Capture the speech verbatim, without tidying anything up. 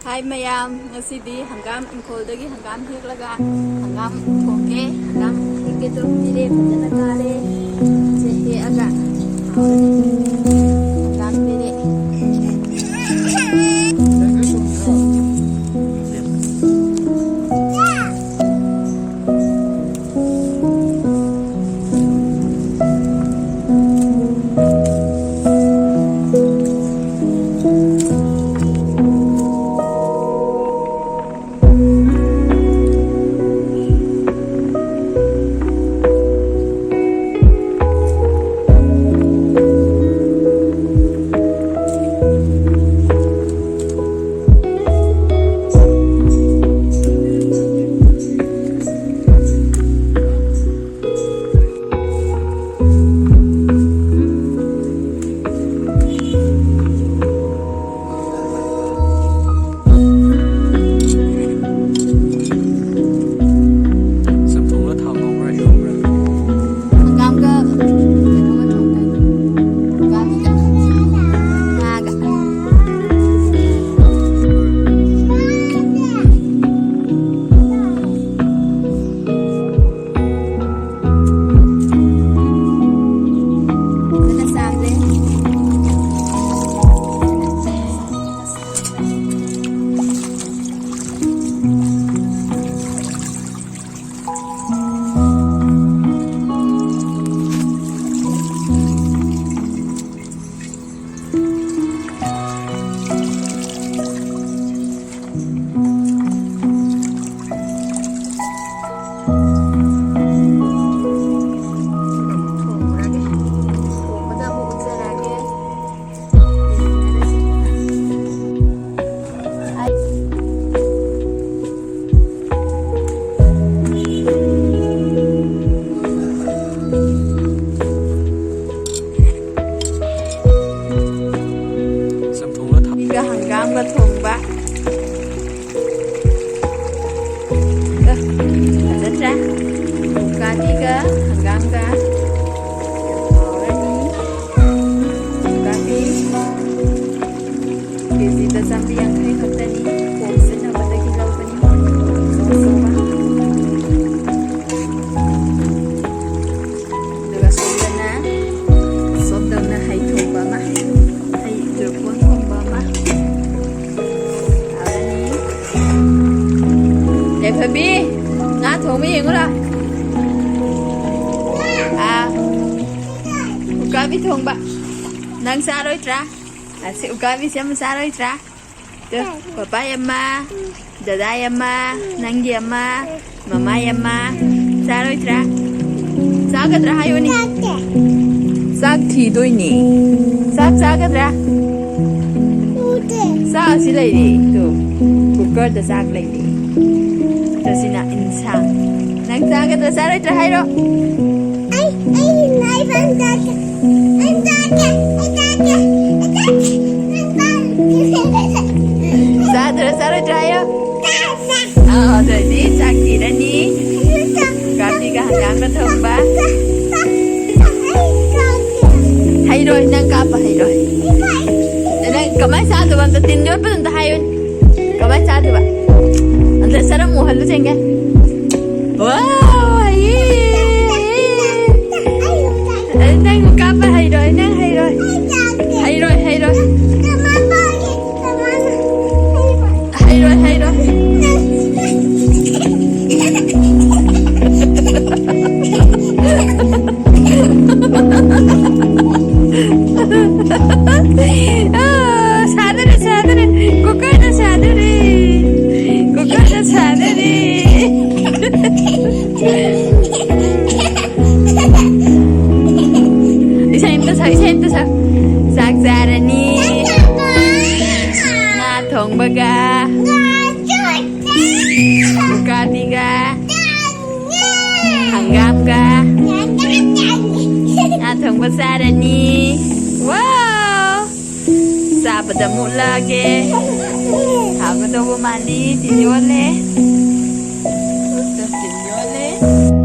ꯍꯥꯏ ꯃꯌꯥꯝ, ꯉꯁꯤꯗꯤ ꯍꯪꯒꯥꯝ, ꯏꯪꯈꯣꯜꯗꯒꯤ ꯍꯪꯒꯥꯝ ꯍꯦꯛꯂꯒ ꯍꯪꯒꯥꯝ ꯊꯣꯡꯒꯦ꯫ ꯍꯪꯒꯥꯝ ꯍꯦꯛꯀꯦ ꯇꯧꯔꯤꯔꯦ, ꯐꯖꯅ ꯀꯥꯔꯦ꯫ ꯁꯦ ꯍꯦꯛꯑꯒ ꯍꯪꯒꯥꯝ ꯄꯦꯔꯦ꯫ ꯆꯝꯊꯣꯡꯂ ꯊꯥꯎ ꯉꯧꯕ꯭ꯔꯥ ꯏꯔꯣꯝꯕ꯭ꯔꯥ? ꯍꯪꯒꯥꯝꯒ ꯀꯩꯅꯣꯒ ꯊꯣꯡꯗꯣꯏꯅꯤ꯫ ꯍꯪꯒꯥꯝꯒ ꯉꯥꯒ꯫ ꯐꯖꯅ ꯆꯥꯝꯂꯦ꯫ ꯊꯣꯡꯕꯗ ꯑꯃꯨꯛ ꯎꯠꯆꯔꯛꯑꯒꯦ꯫ ꯆꯝꯊꯣꯡꯒ ꯊꯥꯎ- ꯍꯪꯒꯥꯝꯒ ꯊꯣꯡꯕ꯫ ꯑ, ꯐꯖꯗ꯭ꯔꯥ? ꯎꯀꯥꯕꯤꯒ ꯍꯪꯒꯥꯝꯒ꯫ ꯍꯥꯎꯔꯅꯤ꯫ ꯎꯀꯥꯕꯤ ꯀꯦꯖꯤꯗ ꯆꯥꯝꯃꯔꯤ ꯌꯥꯡꯈꯩ ꯈꯛꯇꯅꯤ꯫ ꯌꯥꯏꯐꯕꯤ, ꯉꯥ ꯊꯣꯡꯕ ꯌꯦꯡꯉꯨꯔꯣ? ꯑꯥ, ꯎꯀꯥꯕꯤ ꯊꯣꯡꯕ꯫ ꯅꯪ ꯆꯥꯔꯣꯏꯗ꯭ꯔꯥ? ꯑꯁꯤ ꯎꯀꯥꯕꯤꯁꯦ ꯑꯃ ꯆꯥꯔꯣꯏꯗ꯭ꯔꯥ? ꯇꯨ, ꯄꯄꯥꯏ ꯑꯃ, ꯗꯗꯥꯏ ꯑꯃ, ꯅꯪꯒꯤ ꯑꯃ, ꯃꯃꯥꯏ ꯑꯃ꯫ ꯆꯥꯔꯣꯏꯗ꯭ꯔꯥ? ꯆꯥꯒꯗ꯭ꯔꯥ ꯍꯥꯏꯌꯨꯅꯦ꯫ ꯆꯥꯛ ꯊꯤꯗꯣꯏꯅꯦ꯫ ꯆꯥꯛ ꯆꯥꯒꯗ꯭ꯔꯥ? ꯆꯥꯛ ꯑꯁꯤ ꯂꯩꯔꯤ꯫ ꯇꯨ, ꯀꯨꯀꯔꯗ ꯆꯥꯛ ꯂꯩꯔꯤ꯫ ꯑꯗꯣ ꯁꯤꯅ ꯏꯟꯁꯥꯡ꯫ ꯅꯪ ꯆꯥꯒꯗ꯭ꯔꯥ ꯆꯥꯔꯣꯏꯗ꯭ꯔꯥ ꯍꯥꯏꯔꯣ꯫ ꯑꯩ, ꯑꯩ ꯅꯥꯏꯐ ꯆꯥꯒꯦ꯫ ꯑꯩ ꯆꯥꯒꯦ꯫ ꯑꯩ ꯆꯥꯒꯦ꯫ ꯑꯩ ꯆꯥꯒꯦ꯫ ꯅꯪ ꯆꯥꯒꯦ꯫ ꯆꯥꯗ꯭ꯔꯥ ꯆꯥꯔꯣꯏꯗ꯭ꯔꯥ ꯍꯥꯏꯌꯣ꯫ ꯆꯥ, ꯆꯥ꯫ ꯑꯥ, ꯑꯗꯨꯑꯣꯏꯗꯤ ꯆꯥꯛ ꯊꯤꯔꯅꯤ꯫ ꯆꯥ, ꯆꯥ꯫ ꯀꯥꯇꯤꯒ ꯍꯪꯒꯥꯝꯒ ꯊꯣꯡꯕ꯫ ꯆꯥ, ꯆꯥ꯫ ꯑꯩ ꯆꯥꯒꯦ꯫ ꯍꯩꯔꯣꯏ, ꯅꯪ ꯀꯥꯞꯄ ꯍꯩꯔꯣꯏ꯫ ꯑꯩ ꯆꯥꯒꯦ꯫ ꯅꯪ ꯀꯃꯥꯏꯅ ꯆꯥꯗꯣꯏꯕ? ꯑꯝꯇ ꯇꯤꯟ ꯌꯣꯠꯄꯗꯣ ꯑꯝꯇ ꯍꯥꯏꯌꯨ꯫ ꯀꯃꯥꯏꯅ ꯆꯥꯗꯣꯏꯕ? ꯑꯝꯇ ꯆꯔꯝ ꯃꯨꯍꯜꯂꯨ ꯆꯦꯡꯒꯦ꯫ ꯋꯥꯎ, ꯍꯩꯌꯦ, ꯍꯩꯌꯦ꯫ ꯑꯩ ꯅꯪ ꯀꯥꯞꯄ ꯍꯩꯔꯣꯏ, ꯅꯪ ꯍꯩꯔꯣꯏ꯫ ꯍꯩꯔꯣꯏ, ꯍꯩꯔꯣꯏ꯫ ꯍꯩꯔꯣꯏ, ꯍꯩꯔꯣꯏ꯫ ꯑꯥ, ꯁꯥꯗꯣꯔꯦ, ꯁꯥꯗꯣꯔꯦ꯫ ꯀꯨꯀꯔꯗ ꯁꯥꯗꯣꯔꯦ꯫ ꯀꯨꯀꯔꯗ ꯁꯥꯗꯣꯔꯦ꯫ ꯏꯁꯩ ꯑꯝꯇ ꯁꯛ, ꯏꯁꯩ ꯑꯝꯇ ꯁꯛ꯫ ꯆꯥꯛ ꯆꯥꯔꯅꯤ꯫ ꯉꯥ ꯊꯣꯡꯕꯒ꯫ ꯎꯀꯥꯕꯤꯒ꯫ ꯍꯪꯒꯥꯝꯒ꯫ ꯉꯥ ꯊꯣꯡꯕ ꯆꯥꯔꯅꯤ꯫ ꯋꯥꯎ! ꯆꯥꯕꯗ ꯃꯨꯠꯂꯒꯦ꯫ ꯍꯥꯎꯒꯗꯧꯕ ꯃꯥꯜꯂꯤ꯫ ꯇꯤꯟ ꯌꯣꯠꯂꯦ꯫ ꯇꯤꯟ ꯌꯣꯠꯂꯦ꯫